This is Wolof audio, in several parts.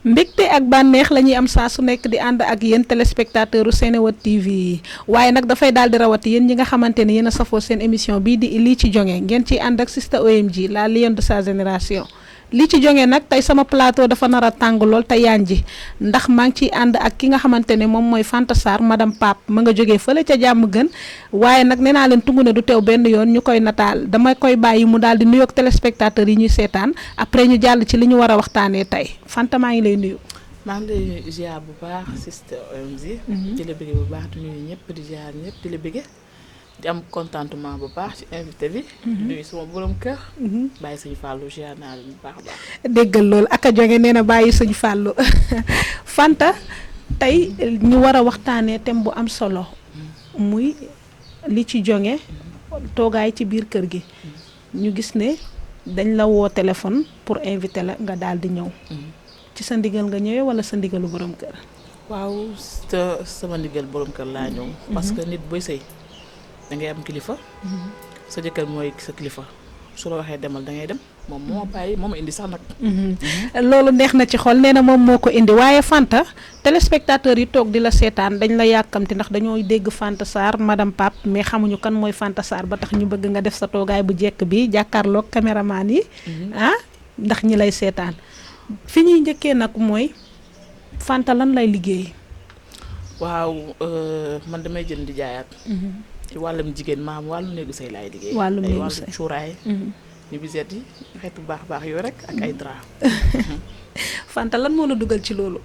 mbégte ak bànneex la ñuy am saa su nekk di ànd ak yéen téléspectateur u Senewood TV yi waaye nag dafay daal di rawati yéen ñi nga xamante ne yéen a safoo seen émission bii di lii ci jonge ngeen ciy ànd ak Sista OMG la lionne de sa génération. li ci jonge nag tey sama plateau dafa nar a tàng lool te yanji ndax maa ngi ciy ànd ak ki nga xamante ne moom mooy Fanta Sarr madame Pape ma nga jógee fële ca jàmm gën waaye nag nee naa leen tungu ne du teew benn yoon ñu koy nataal dama koy bàyyi mu daal di nuyoog téléspectateurs yi ñuy seetaan après ñu jàll ci li ñu war a waxtaanee tey Fanta maa ngi lay nuyu. maa ngi lay ziar bu baax Sister OMG. di la bëgge bu baax di nuyu ñëpp di ziar ñëpp di la bëgge di am contentement bu baax ci invité bi. nuyu sama borom kër. bàyyi sëñ Fallou ziar naa leen bu baax a baax. déggal loolu ak a jóge nee na bàyyi sëñ Fallou Fanta tey ñu war a waxtaanee thème bu am solo. muy li ci jonge toogaay ci biir kër gi. ñu gis ne dañ la woo téléphone pour invité la nga daal di ñëw. ci sa ndigal nga ñëwee wala sa ndigalu borom kër. waaw sama ndigal borom kër laa ñëw. parce que nit booy sëy da ngay am kilifa. sa jëkkër mooy sa kilifa su la waxee demal da ngay dem moom moo bàyyi moo ma indi sax nag. loolu neex na ci xol nee na moom moo ko indi waaye Fanta téléspectateurs yi toog di la seetaan dañ la yàkkamti ndax dañoo dégg Fanta Sarr madame Pape mais xamuñu kan mooy Fanta Sarr ba tax ñu bëgg nga def sa toogaay bu jekk bi jàkkaarloog caméraman yi. ndax ñi lay seetaan fi ñuy njëkkee nag mooy Fanta lan lay liggéey. waaw man damay jënd di jaayaat. ci wàllum jigéen maam wàllu néegu sëy laay liggéey. wàllum néegu sëy ay wàllu cuuraay. ñu biseet yi xeetu baax yooyu rek ak ay drap. Fanta lan moo la dugal ci loolu.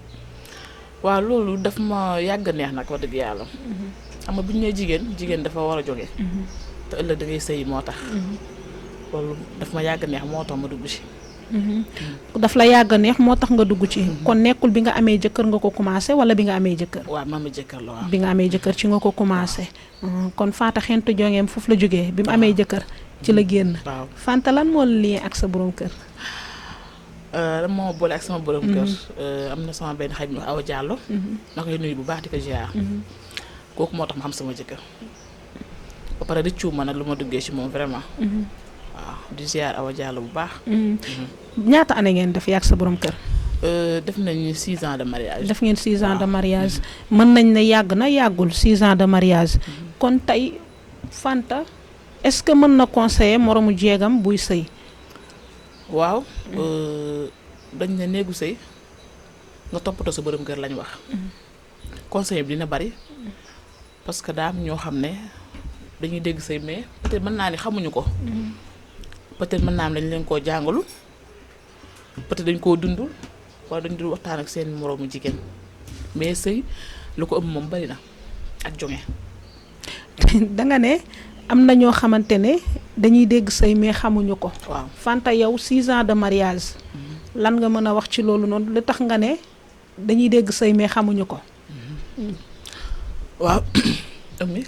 waaw loolu daf ma yàgg neex nag wax dëgg yàlla. xam nga bu ñu nee jigéen dafa war a jóge. te ëllëg da ngay sëy moo tax. loolu daf ma yàgg neex moo tax ma dugg ci. daf la yàgg neex moo tax nga dugg ci. kon nekkul bi nga amee jëkkër nga ko commencé wala bi nga amee jëkkër. waaw ma amee jëkkër la waaw. bi nga amee jëkkër ci nga ko commencé. kon Fanta xentu jongeem foofu la jógee bi mu amee jëkkër ci la génn. waaw Fanta lan moo la lien ak sa borom kër. lan moo boole ak sama borom kër. am na sama benn xarit ñu Awa Diallo. ma koy nuyu bu baax di ko ziar. kooku moo tax ma xam sama jëkkër. ba pare rëccu ma nag lu ma duggee ci moom vraiment. waaw di ziar Awa Diallo bu baax. ñaata année ngeen def yàgg sa borom kër. def nañu 6 ans de mariage. def ngeen 6 ans de mariage. mën nañ ne yàgg na yàggul 6 ans de mariage. kon tey Fanta est-ce que mën na conseiller moromu jeegam buy sëy. waaw dañ ne néegu sëy nga toppatoo sa borom kër lañ wax. conseil bi dina bari parce que daa am ñoo xam ne dañuy dégg sëy mais peut-être mën naa ni xamuñu ko. peut-être mën naa am dañ leen koo jàngalu peut-être dañ koo dundul wala dañ dul waxtaan ak seen moroomu jigéen mais sëy lu ko ëmb moom bari na ak jonge. danga ne am na ñoo xamante ne dañuy dégg sëy mais xamuñu ko. waaw Fanta yow 6 ans de mariage. lan nga mën a wax ci loolu noonu li tax nga ne dañuy dégg sëy mais xamuñu ko. waaw ëmmi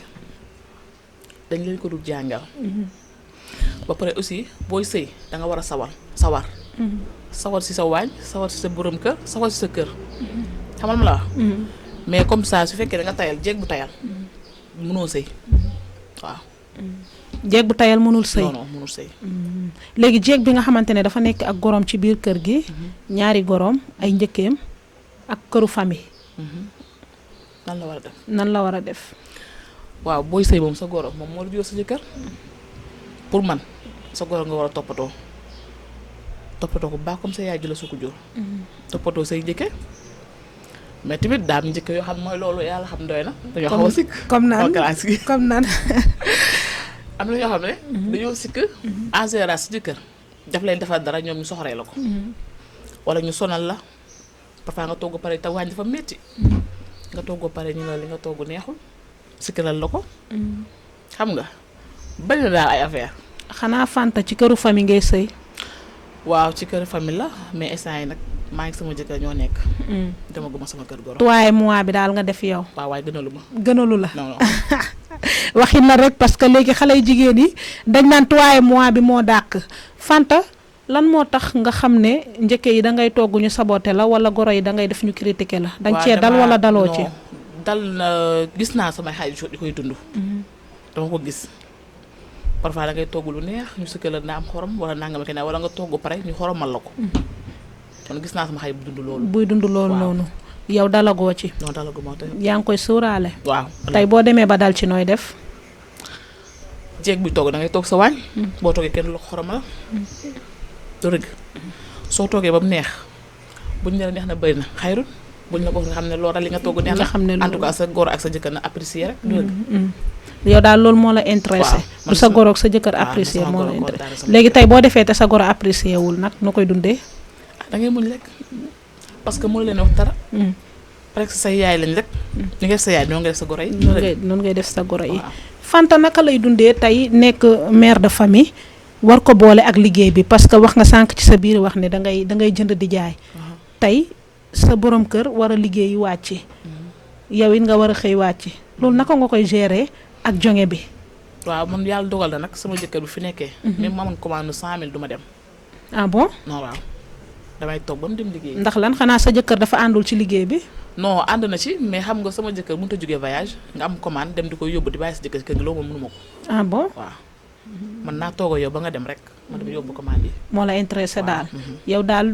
dañ leen ko dul jàngal. ba pare aussi booy sëy da nga war a sawar. sawar ci sa waañ sawar ci sa borom kër sawar ci sa kër. xamal ma la wax. mais comme ça su fekkee da nga tayal jéeg bu tayal. mënoo sëy waaw. jéeg bu tayal mënul sëy. non mënul sëy. léegi jéeg bi nga xamante ne dafa nekk ak gorom ci biir kër gi. ñaari gorom ay njëkkeem ak këru famille. nan la war a def. nan la war a def. waaw booy sëy moom sa goro moom moo la jur sa jëkkër pour man sa goro nga war a toppatoo ko baax comme sa yaay ji la su ko jur. toppatoo say njëkke mais tamit daam njëkke yoo xam mooy loolu yàlla xam doy na. dañoo xaw a sikk comme naan comme naan. am na ñoo xam ne. dañoo sikk en général si jëkkër daf leen defal dara ñoom ñu soxoree la ko. wala ñu sonal la parfois nga togg pare te waañ dafa metti nga togg pare ñu ne li nga togg neexul sikkalal la ko. xam nga bari na daal ay affaire. xanaa Fanta ci këru famille ngay sëy. waaw ci këru famille la mais instant yi nag maa ngi sama jëkkër ñoo nekk. dama guma sama kër goro. waaye mois bi daal nga def yow. waaw waaye gënalu ma. gënalu la. non non. waxin la rek parce que léegi xale yu jigéen yi dañ naan tuwaaye mois bi moo dàq. Fanta lan moo tax nga xam ne njëkke yi da ngay togg ñu saboté la wala goro yi da ngay def ñu critiqué la. dañ cee dal wala daloo ci. dal na gis naa samay xarit di koy dund. dama ko gis parfois da ngay togg lu neex ñu sëkk la na am xorom wala nangam ak wala nga togg pare ñu xoromal la ko. kon gis naa sama xarit bu dund loolu. buy dund loolu Waaw. noonu yow dalagoo ci non dalagu moo tax. yaa ngi koy sóoraale waaw tey boo demee ba dal ci nooy def jeeg buy togg da ngay toog sa waañ. boo toogee kenn lu xorom la. du dëgg soo toogee ba mu neex buñ ne la neex na bëri na xayrul buñ la ko nga xam ne loola li nga togg neex na. nga xam ne en tout cas sa góor ak sa jëkkër na apprécier rek. du dëgg. yow daal loolu moo la intéressé Waaw, du sa goro ak sa jëkkër apprécié sama moo goro la intéressé kontaan sama léegi tey boo defee te sa goro apprécié wul nag nu koy dundee da ngay muñ rek parce que mënu leen wax dara. presque say yaay lañ rek. ni nga def sa yaay ñoo nga def sa goro yi. noonu ngay def sa goro yi waaw. Fanta naka lay dundee tey nekk mère de famille war ko boole ak liggéey bi parce que wax nga sànq ci sa biir wax ne da ngay jënd di jaay tey sa borom kër war a liggéeyi wàcc yow it nga war a xëy wàcc loolu naka nga koy gérer ak jonge bi waaw man yàlla dogal na nag sama jëkkër bu fi nekkee. même ma amoon commande 100000 du ma dem. ah bon non waaw damay toog ba mu dem liggéey. ndax lan xanaa sa jëkkër dafa àndul ci liggéey bi non ànd na ci mais xam nga sama jëkkër mënut a jógee voyage nga am commande dem di ko yóbbu di bàyyi sa jëkkër ci kër gi loolu moom mënuma ko. ah bon waaw man naa toog yow ba nga dem rek ma dem yóbbu commande yi. moo la intéressé Waaw, daal yow daal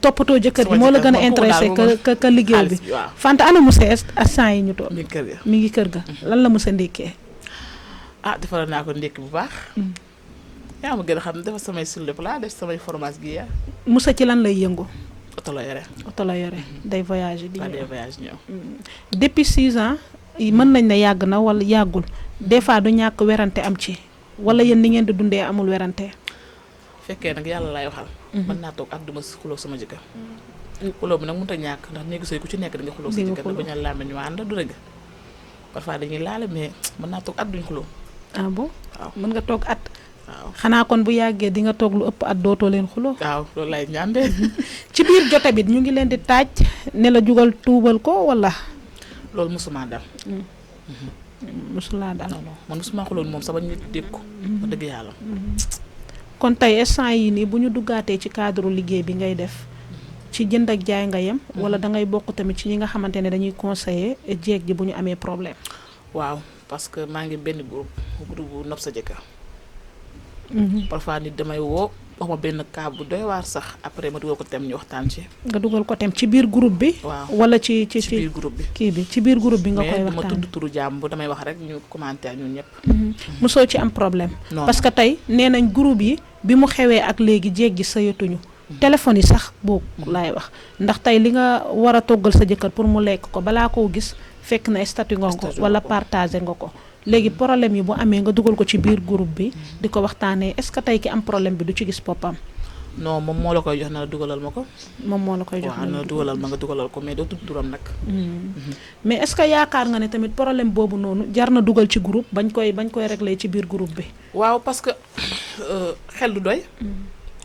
toppatoo jëkkër bi Sama moo la jëkkër gën a moom intéressé kooku daal ka liggéey bi xaalis bi waaw Fanta ana monsieur instant yi ñu toog mi ngi kër ga. mi ngi kër ga lan la monsieur ndékkee ah defaral naa ko ndékki bu baax. yaa ma gën a xam ne dafa samay sur le plat def samay fromage gi yaa monsieur ci lan lay yëngu oto la yore. oto la yore day voyagé di waa ñëw des voyages ñëw. depuis 6 ans yi mën nañ ne yàgg na wala yàggul des fois du ñàkk werante am ci wala yéen ni ngeen di dundee amul werante fekkee nag yàlla laay waxal. mën naa toog ak duma xuloo sama jëkkër. xuloo bi nag mënut a ñàkk ndax néegu sëy ku ci nekk di nga xuloo sa Di nga jëkkër xuloo. da bañ a laame ñu ànd du dëgg. parfois dañuy laale mais mën naa toog at duñ xuloo. ah bon waaw mën nga toog at waaw xanaa kon bu yàggee di nga toog lu ëpp at dootoo leen xuloo waaw loolu laay ñaandee. ci biir jote bi ñu ngi leen di taaj ne la jugal tuubal ko wala loolu mosuma dal. mosulaa daal non non man mosuma xuloo moom sama nit dégg ko. wax dëgg yàlla. kon tey instant yi nii bu ñu duggaatee ci cadre liggéey bi ngay def ci jënd ak jaay nga yem wala da ngay bokk tamit ci ñi nga xamante ne dañuy conseiller jeeg ji bu ñu amee problème waaw parce que maa ngi benn groupe bu nopp sa jëkkër. parfois nit damay woo wax ma benn cas bu doy waar sax après ma dugal ko tem ñu waxtaan ci. nga dugal ko tem ci biir groupe bi waaw wala ci ci biir groupe bi. kii bi ci biir groupe bi nga mais koy du ma waxtaan tudd turu jàmm bu damay wax rek ñu commentaire ñun ñëpp. mosoo ci am problème non parce que tey nee nañ groupe yi bi mu xewee ak léegi jéeg gi sëyatuñu téléphone yi sax boobu laay wax ndax tey li nga war a toggal sa jëkkër pour mu lekk ko balaa koo gis fekk na statut nga ko Statut wala nga ko. partagé nga ko léegi problème yi bu amee nga dugal ko ci biir groupe bi di ko waxtaanee est-ce que tey ki am problème bi du ci gis boppam non moom moo la koy jox na la dugalal ma ko. moom moo la koy jox waaw na la dugalal ma nga dugalal ko mais doo tudd turam nag. mais est-ce que yaakaar nga ne tamit problème boobu noonu jar na dugal ci groupe bañ koy régler ci biir groupe bi waaw parce que xel du doy.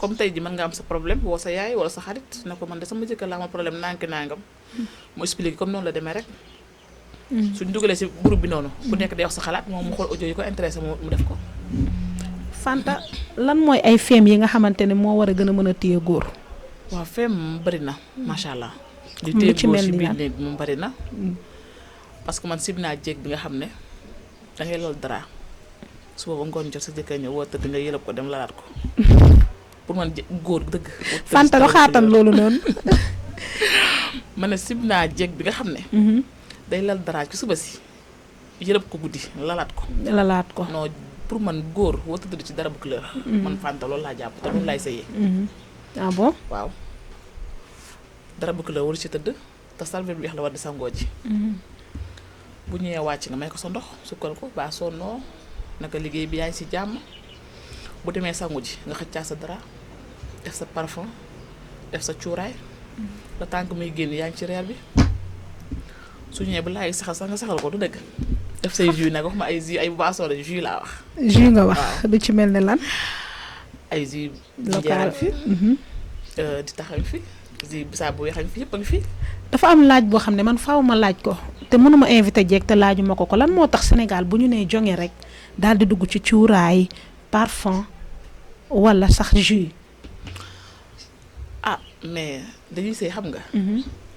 comme tey ji mën nga am sa problème woo sa yaay wala sa xarit ne ko man de sama jëkkër laa ma problème nànki nangam. mu expliqué comme noonu la demee rek. suñ dugalee si groupe bi noonu. ku nekk day wax sa xalaat moom mu xool audio yi ko intéressé mu def ko. Fanta lan mooy ay feem yi nga xamante ne moo war a gën a mën a téye góor waaw fee moom bëri na macha allah. li Lu téye ci góor mel si ni biir lan? néeg moom bëri na. parce que man sib naa jéeg bi nga xam ne da ngay lal dara suba ba ngoon jot sa jëkkër ñëw woo tëdd nga yëlëb ko dem lalaat ko pour man góor dëgg. Fanta lu xaatal loolu noonu ma ne sib naa jéeg bi nga xam ne. day lal dara ci suba si yëlëb ko guddi lalaat ko. lalaat ko non pour man góor woo tëdd ci dara bu couleur. man Fanta loolu laa jàpp te loolu laay sëyee. ah bon waaw dara bu couleur waru ci tëdd te salvet bi weex la war di sangoo ji. bu ñëwee wàcc nga may ko sa ndox sukkal ko baa sonnoo naka liggéey bi yaa ngi si jàmm bu demee sangu ji nga xëccaa sa dara def sa parfum def sa cuuraay la tànk muy génn yaa ngi ci reer bi su ñëwee bu laay saxal sax nga saxal ko du dëgg def say jus nag wax ma ay jus ay boisson de jus laa wax jus nga wax waaw. du ci mel ne lan ay jus local njeeram fi di taxañ fi jus bisaab bu weexañ fi yëpp a ngi fi dafa am laaj boo xam ne man faaw ma laaj ko te mënuma invité jeeg te laajuma ko lan moo tax Sénégal bu ñu nee jonge rek daal di dugg ci cuuraay parfum wala sax jus ah mais dañuy sëy xam nga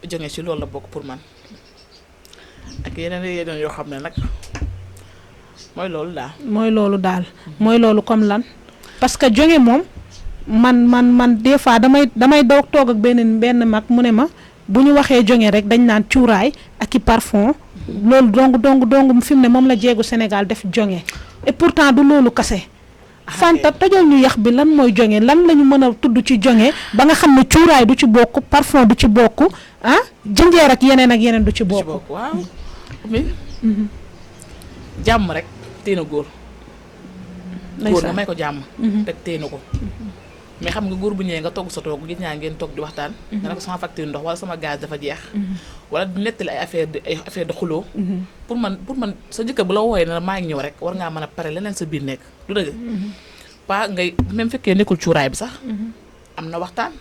jonge ci loolu la bokk pour man ak yeneen yoo xam ne nag mooy loolu daal mooy loolu daal mooy loolu comme lan parce que jonge moom man des fois damay doog toog ak benn mag mu ne ma bu ñu waxee jonge rek dañ naan cuuraay ak i parfum loolu dong fi mu ne moom la jeegu Sénégal def jonge et pourtant du loolu kase. Fanta tojal ñu yax bi lan mooy jonge lan la ñu mën a tudd ci jonge ba nga xam ne cuuraay du ci bokk parfum du ci bokk ah jënjeer ak yeneen du ci bokk. waaw mi jàmm rek téye na góor nga may ko jàmm rek téye na ko mais xam nga góor bu ñëwee nga togg sa toog gis ñaa ngeen toog di waxtaan nga ne ko sama facture ndox wala sama gaz dafa jeex wala di nettali ay affaire de xuloo pour man sa jëkkër bu la wooyee ne la maa ngi ñëw rek war ngaa mën a pare leneen sa biir nekk du dëgg pas ngay même fekkee nekkul cuuraay bi sax am na waxtaan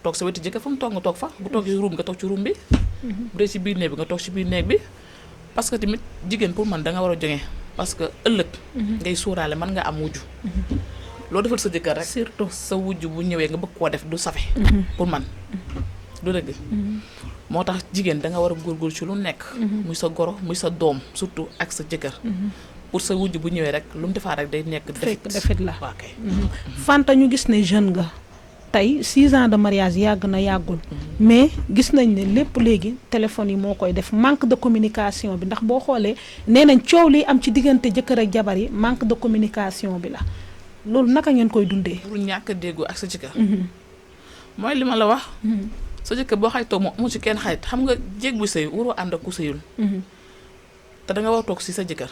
toog sa wetu jëkkër fu mu toog nga toog fa bu toog ci ruum nga toog ci ruum bi bu dee ci biir néeg bi nga toog ci biir néeg bi parce que tamit jigéen pour man da nga war a jonge parce que ëllëg ngay suuraale mën nga am wujju loo defal sa jëkkër rek surtout sa wujju bu ñëwee nga bëgg koo def du safe pour man du dëgg moo tax jigéen da nga war a góorgóor ci lu nekk muy sa goro muy sa doom surtout ak sa jëkkër pour sa wujju bu ñëwee rek lu mu defaat rek day nekk defet la waa kay Fanta ñu gis ne jeune nga tey 6 ans de mariage yàgg na yàggul mais gis nañ ne lépp léegi téléphone yi moo koy def manque de communication bi ndax boo xoolee nee nañ coow li am ci diggante jëkkër ak jabar yi manque de communication bi la loolu naka ngeen koy dundee. pour ñàkk a déggoo ak sa jëkkër mooy li ma la wax sa jëkkër boo xaritoo moom amu ci kenn xarit xam nga jéeg bu sëy waroo ànd ak ku sëyul te da nga war a toog si sa jëkkër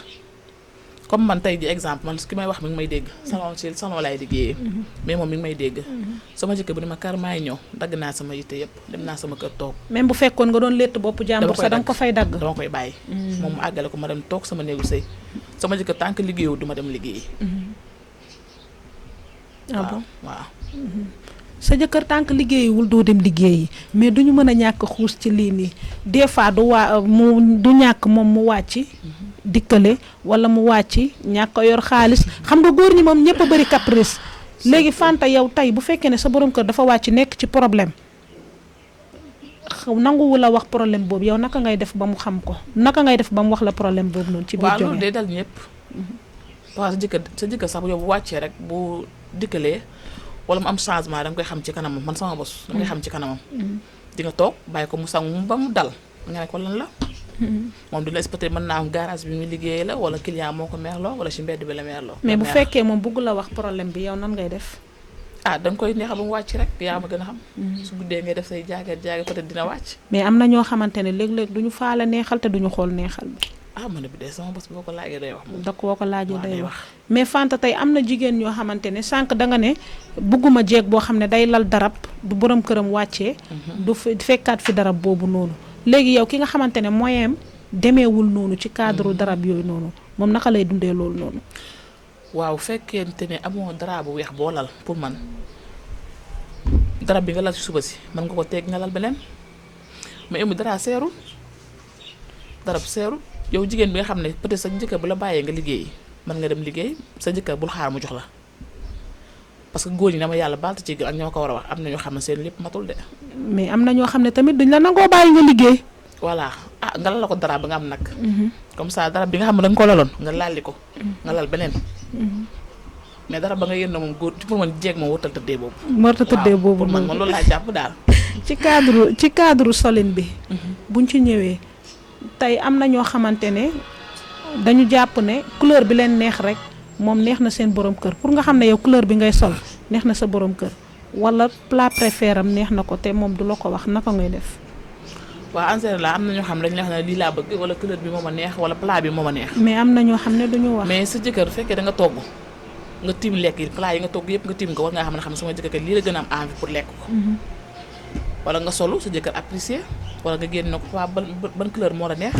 comme man tey ji exemple man ki may wax mi ngi may dégg salon laay liggéeyee mais moom mi ngi may dégg sama jëkkër bu ne ma kar maay ñëw dagg naa sama yitte yëpp dem naa sama kër toog même bu fekkoon nga doon létt bopp jàmbur sa danga ko fay dagg dama koy bàyyi moom mu àggale ko ma dem toog sama néegu sëy sama jëkkër tant que liggéeyoo du ma dem liggéeyi waaw sa jëkkër tànk liggéeyiwul doo dem liggéeyi mais duñu mën a ñàkk xuus ci lii nii des fois du ñàkk moom mu wàcc dikkale wala mu wàcc ñàkk a yor xaalis xam nga góor ñi moom ñëpp a bëri caprice léegi Fanta yow tey bu fekkee ne sa borom kër dafa wàcc nekk ci problème nanguwu la wax problème boobu yow naka ngay def ba mu xam ko naka ngay def ba mu wax la problème boobu noonu ci biir loolu day dal ñëpp parce que sa jëkkër sax yow bu wàccee rek bu dikkalee wala mu am changement da nga koy xam ci kanamam man sama bos da nga koy xam ci kanamam di nga toog bàyyi ko mu sangu ba mu dal nga ne ko lan la moom dina peut-être mën naa am garage bi muy liggéeyee la wala client moo ko meerloo wala ci mbedd bi la meerloo mais bu fekkee moom bëgg la wax problème bi yow nan ngay def da nga koy neexal ba mu wàcc rek yaa ma gën a xam su guddee ngay def say jaagat peut-être dina wàcc mais am na ñoo xamante ne léeg-léeg duñu faale neexal te duñu xool neexal bi man bi de sama bos boo ko laajee day wax moom da ko ko laajee day wax mais Fanta tey am na jigéen ñoo xamante ne sànq da nga ne bëgguma jeeg boo xam ne day lal darab du borom këram wàccee du fekkaat fi darab boobu noonu léegi yow ki nga xamante ne moyen demeewul noonu ci cadre darab yooyu noonu moom naka lay dundee loolu noonu waaw fekkente ne amoo dara bu weex boo lal pour man darab bi nga lal ci suba si mën nga ko teeg nga lal beneen mais amu dara seeru darab seeru yow jigéen bi nga xam ne peut-être sa jëkkër bu la bàyyee nga liggéey mën nga dem liggéey sa jëkkër bul xaar mu jox la parce que góor ñi dama yàlla baal ci ak ñoo ko war a wax am na ñoo xam ne seen lépp matul de. mais am na ñoo xam ne tamit duñ la nangoo bàyyi nga liggéey. voilà nga lal ko dara ba nga am nag. comme ça dara bi nga xam ne da nga ko laloon nga lalli ko. nga lal beneen. mais dara ba nga yéen moom góor pour man jeeg moom warut a tëddee boobu. warut a tëddee boobu pour man loolu laa jàpp daal. ci cadre solin bi. buñ ci ñëwee. tey am na ñoo xamante ne dañu jàpp ne couleur bi leen neex rek moom neex na seen borom kër pour nga xam ne yow couleur bi ngay sol neex na sa borom kër wala plat préféré am neex na ko te moom du la ko wax naka ngay def. waaw en général am na ñoo xam ne dañu la wax ne lii laa bëgg wala couleur bi moo ma neex wala plat bi moo ma neex. mais am na ñoo xam ne duñu wax. mais sa jëkkër fekkee da nga togg nga tiim lekk yi plat yi nga togg yëpp nga tiim ko war ngaa xam ne sama jëkkër lii la gën a am envie pour lekk ko. wala nga solu sa jëkkër apprécier wala nga génn ko waa ban couleur moo la neex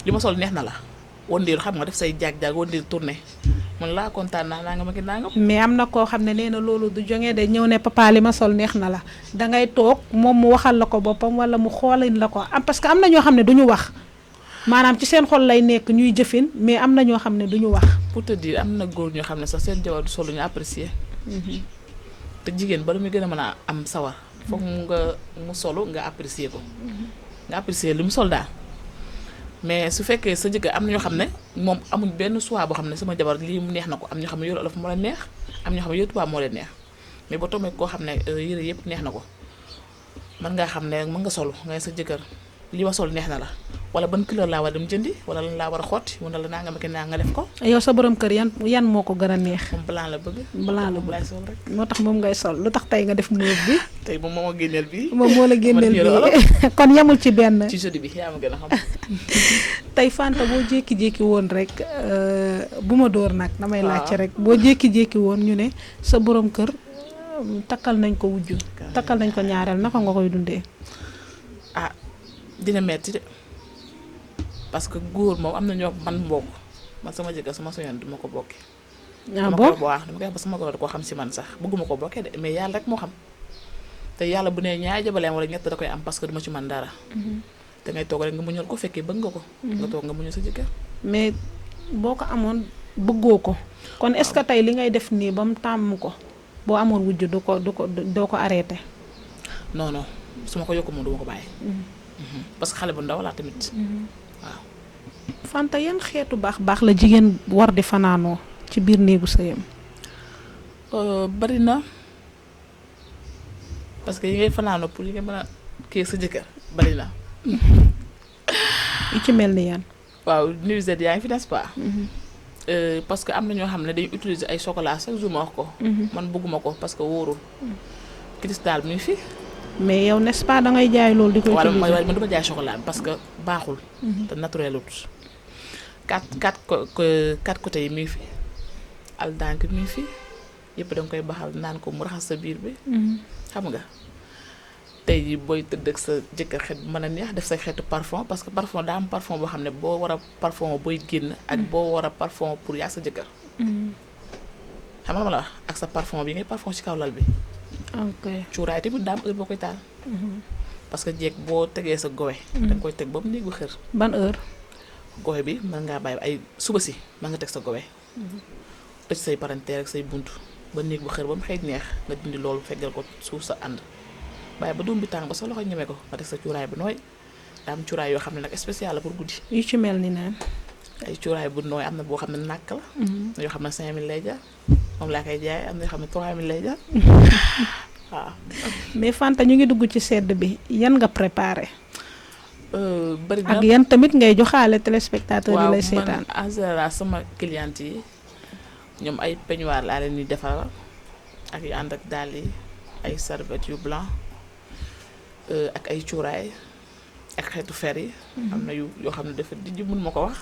li ma sol neex na la wëndeelu xam nga def say jaag-jaag wëndeelu tourné man laa kontaan naa nga ma ki naa nga. mais am na koo xam ne nee na loolu du jógee de ñëw ne papa li ma sol neex na la dangay toog moom mu waxal la ko boppam wala mu xoolin la ko am parce que am na ñoo xam ne duñu wax maanaam ci seen xol lay nekk ñuy jëfin mais am na ñoo xam ne duñu wax. pour te dire am na góor ñoo xam ne sax seen jabar du solo ñu apprécier. te jigéen bala muy gën a mën a am sawar. foog mu solo nga apprécier ko. nga apprécier li mu sol daal. mais su fekkee sa jëkkër am na ñoo xam ne moom amuñ benn choix boo xam ne sama jabar lii mu neex na ko am ñoo xam ne yor olof moo leen neex am ñoo xam ne yor tubaab moo leen neex mais boo tombee koo xam ne yére yëpp neex na ko mën ngaa xam ne mën nga solu ngay sa jëkkër li ma sol neex na la wala ban couleur laa war a dem jëndi wala lan laa war a xotti mu ne la naa nga ma ki naa nga def ko. yow sa borom kër yan moo ko gën a neex. moom blanc la bëgg. blanc la laay sol rek. moo tax moom ngay sol lu tax tey nga def mauve bi. tey moom moo ma génneel bii. moom moo la génneel bii kon yamul ci benn. ci jeudi bi yaa ma gën a xam. tey Fanta boo jékki-jékki woon rek bu ma dóor nag. damay laajte rek boo jékki-jékki woon ñu ne sa borom kër takkal nañ ko wujju. takkal nañ ko ñaareel naka nga koy dundee. ah dina metti de parce que góor moom am na ñoo man mbokk man sama jëkkër sama soñoon duma ko bokki. ah bon dama koy wax ba sama góor da koo xam si man sax bëgguma ko bokkee de mais yàlla rek moo xam te yàlla bu nee ñaari jabaleem wala ñett da koy am parce que duma ci man dara. da ngay toog rek nga muñal ko fekkee bëgg nga ko. nga toog nga muñal sa jëkkër. mais boo ko amoon bëggoo ko. kon est-ce que tey li ngay def nii ba mu tàmm ko boo amoon wujju doo ko arrêté. non non su ma ko yokku moom duma ko bàyyi. parce que xale bu ndaw laa tamit. waaw. Fanta yan xeetu baax la jigéen war di fanaanoo ci biir néegu sëyam. bari na parce que yi ngay fanaanoo pour yi nga mën a kii sa jëkkër bari na. yi ci mel ni yan. waaw nuisette yaa ngi fi n'est-ce pas. parce que am na ñoo xam ne dañuy utiliser ay chocolat chaque jour ma wax ko. man bëgguma ko parce que wóorul. cristal mi ngi fi. mais yow n'est-ce pas da ngay jaay loolu di ko utiliser wala man duma jaay chocolat parce que baaxul. te naturel wut. quatre côtés yi mi ngi fi. aldank mi ngi fi yëpp da nga koy baxal naan ko mu raxas sa biir bi. xam nga tey jii booy tëdd ak sa jëkkër xet bu mën a neex def sa xeetu parfum parce que parfum daa am parfum boo xam ne boo war a parfum booy génn. ak boo war a parfum pour yaa sa jëkkër. xam nga ma la wax ak sa parfum bi ngay parfum ci kaw lal bi. ok cuuraay tamit daa am heure boo koy taal. parce que jeeg boo tegee sa gowe. da nga koy teg ba mu néegu xër. ban heure. gowe bi mën ngaa bàyyi ay suba si mën nga teg sa gowe. tëj say parenteer ak say buntu ba néeg bu xër ba mu xëy neex nga dindi loolu feggal ko suuf sa ànd bàyyi ba doom bi tàng ba sa loxo ñeme ko nga teg sa cuuraay bu nooy daa am cuuraay yoo xam ne nag spécial la pour guddi. yu ci mel ni naan. ay cuuraay bu nooy am na boo xam ne nàkk la. yoo xam ne 5000 lay jar moom laa koy jaay am na yoo xam ne 3000 lay jar waaw. mais Fanta ñu ngi dugg ci sedd bi yan nga préparé. bari na ak yan tamit ngay joxaale téléspectateur yi lay seetaan. waaw man en général sama cliente yi ñoom ay peignoir laa leen di defar ak yu ànd ak dàll yi ay serviette yu blanc ak ay cuuraay ak xeetu fer yi. am na yoo xam ne dafa di mun ma ko wax.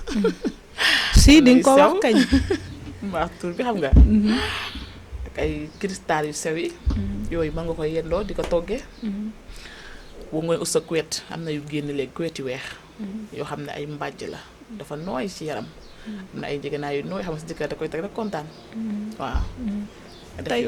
si di nga ko wax kañ. ma tur bi xam nga. ak ay cristal yu sew yi. yooyu mën nga koy yendoo di ko toggee. boo ngoy ut sa couette am na yu génn léegi couette yu weex. yoo xam ne ay mbàjj la dafa nooy ci yaram. am na ay njëgënaay yu nooy xam ne si jëkkër da koy teg rek kontaan. waaw. tey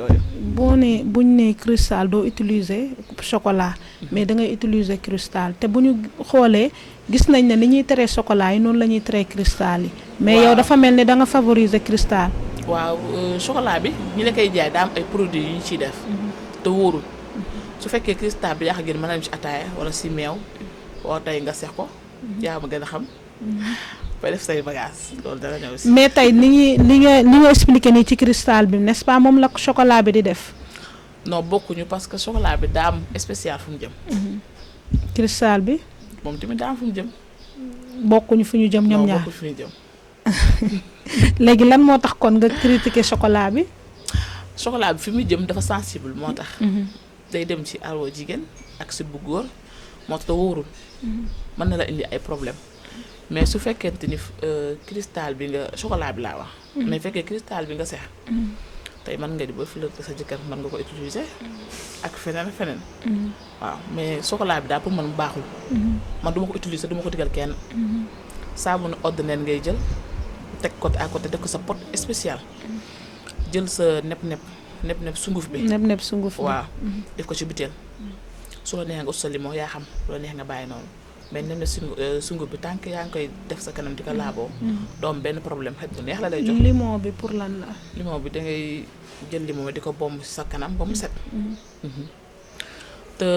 buñ ne cristal doo utiliser chocolat. mais da ngay utiliser cristal te bu ñu xoolee gis nañ ne ni ñuy teree chocolat yi noonu la ñuy teree cristal yi. mais yow dafa mel ni da nga favoriser cristal. waaw chocolat bi ñi la koy jaay daa am ay produits yu ñu ciy def. te wóorul su fekkee cristal bi yaa ko gën mën a dem ci ataaya wala si meew wala tey nga sex ko. yaa ma gën a xam. fay def say bagage loolu dara ñëw si. mais tey li nga expliqué nii ci cristal bi n'est-ce pas moom la chocolat bi di def. non bokkuñu parce que chocolat bi daa am spécial fu mu jëm. cristal bi. moom tamit daa am fu mu jëm. bokkuñu fu ñu jëm ñoom ñaar bokkuñu fu ñu jëm. léegi lan moo tax kon nga critiquer chocolat bi. chocolat bi fi muy jëm dafa sensible moo tax. day dem ci arwo jigéen ak si bu góor moo tax wóorul. mën na la indi ay problème mais su fekkente ni cristal bi nga chocolat bi laa wax. mais fekkee cristal bi nga seex. tey mën nga di ba flirter sa jëkkër mën nga ko utiliser. ak feneen feneen. waaw mais chocolat bi daal pour man baaxul. man duma ko utiliser duma ko digal kenn. saabu nu ordinaire ngay jël teg côté à côté def ko sa pot spécial. jël sa nepp sunguf bi. nepp sunguf bi waaw def ko ci butéel. su la neexee nga ut sa limon yaa xam su la neex nga bàyyi noonu. mais nem na sunguf bi tànk yaa ngi koy def sa kanam di ko laaboo. doom benn problème xet bu neex la lay jox. limon bi pour lan la. limon bi da ngay jël limon bi di ko bomb sa kanam ba mu set. te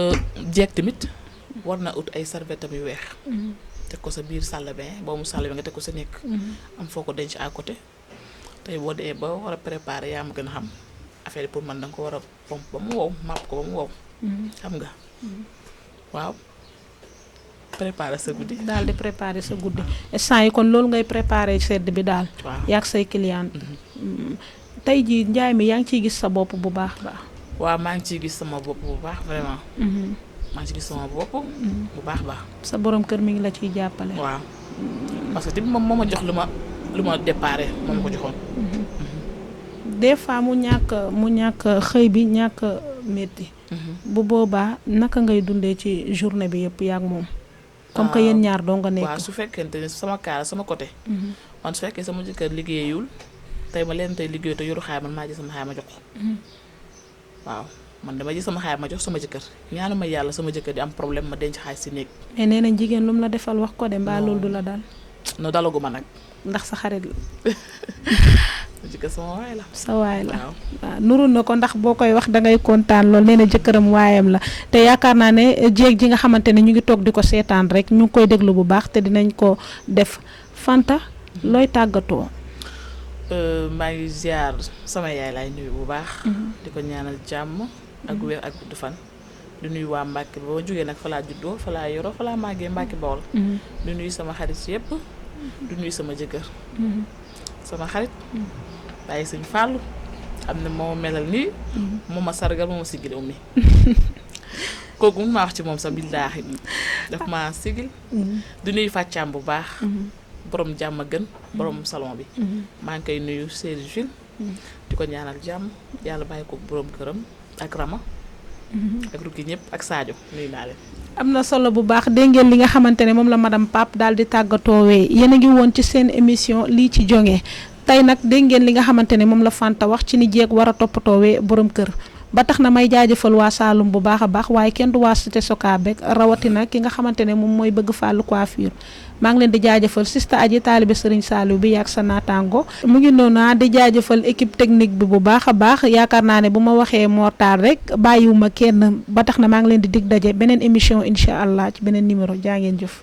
jeeg tamit war na ut ay serviette yu weex. teg ko sa biir salle de bain boo mu salle bi nga teg ko sa nekk. am foo ko denc à côté. tey boo dee ba war a préparer yaa ma gën a xam affaire yi pour man danga ko war a pompe ba mu wow màpp ko ba mu wow. xam nga. waaw. préparer sa guddi. daal di préparer sa guddi instant yi kon loolu ngay préparer sedd bi daal. waaw yaag say client. tey jii njaay mi yaa ngi ciy gis sa bopp bu baax baax. waaw maa ngi ciy gis sama bopp bu baax vraiment. maa ngi ciy gis sama bopp bu baax baax. sa borom kër mi ngi la ciy jàppale. waaw parce que tamit moom moo ma jox lu ma déparé moo ma ko joxoon. des fois mu ñàkk xëy bi ñàkk métti. bu boobaa naka ngay dundee ci journée bi yëpp yaag moom. comme que yéen ñaar doo nga nekk. waaw su fekkente ne sama kaara sama côté. man su fekkee sama jëkkër liggéeyul tey ma leen tey liggéey te yoru xaay man maa ji sama xaay ma jox ko. waaw man dama ji sama xaay ma jox sama jëkkër ñaanu ma yàlla sama jëkkër di am problème ma denc xaay si néeg. mais nee nañ jigéen lu mu la defal wax ko de mbaa loolu du la dal. no dalaguma nag. ndax sa xarit la. jëkkër sama waay la. sa waay la waaw nuru na ko ndax boo koy wax dangay kontaan lool nee na jëkkëram waayam la te yaakaar naa ne jéeg ji nga xamante ne ñu ngi toog di ko seetaan rek ñu ngi koy déglu bu baax te dinañ ko def Fanta looy tàggatoo. maa ngi ziar sama yaay laay nuyu bu baax. di ko ñaanal jàmm ak wér ak gudd fan. di nuyu waa Mbacke ba ma jógee nag fa laa juddoo fa laa yoroo fa laa màggee Mbacke Bawol. di nuyu sama xarit yëpp. di nuyu sama jëkkër. sama xarit. bàyyi suñ fàllu xam ne moo melal nii. moo ma sargal moo ma sigil ummi. kooku mun maa wax ci moom sa billaahi daf maa sigil. di nuyu fàccaam bu baax. borom jàmm gën borom salon bi. maa ngi koy nuyu Seydou Jules. di ko ñaanal jàmm yàlla bàyyi ko borom këram ak Rama. ak Ruki ñëpp ak Sadio nuyu naa leen. am na solo bu baax dégg ngeen li nga xamante ne moom la madame Pape daal di tàggatoowee yéen a ngi woon ci seen émission lii ci jonge tey nag dégg ngeen li nga xamante ne moom la Fanta wax ci ni jeeg war a toppatoowee borom kër. ba tax na may jaajëfal waa Saloum bu baax a baax waaye kenn du waa Cité Socabek rawatina ki nga xamante ne moom mooy bëgg fàllu coiffure maa ngi leen di jaajëfal sista aji taalibe Serigne Saliou bi yaag sa naataango mu ngi noonu di jaajëfal équipe technique bi bu baax a baax yaakaar naa ne bu ma waxee mortal rek bàyyiwuma kenn ba tax na maa ngi leen di dig daje beneen émission incha allah ci beneen numéro jaa ngeen jëf.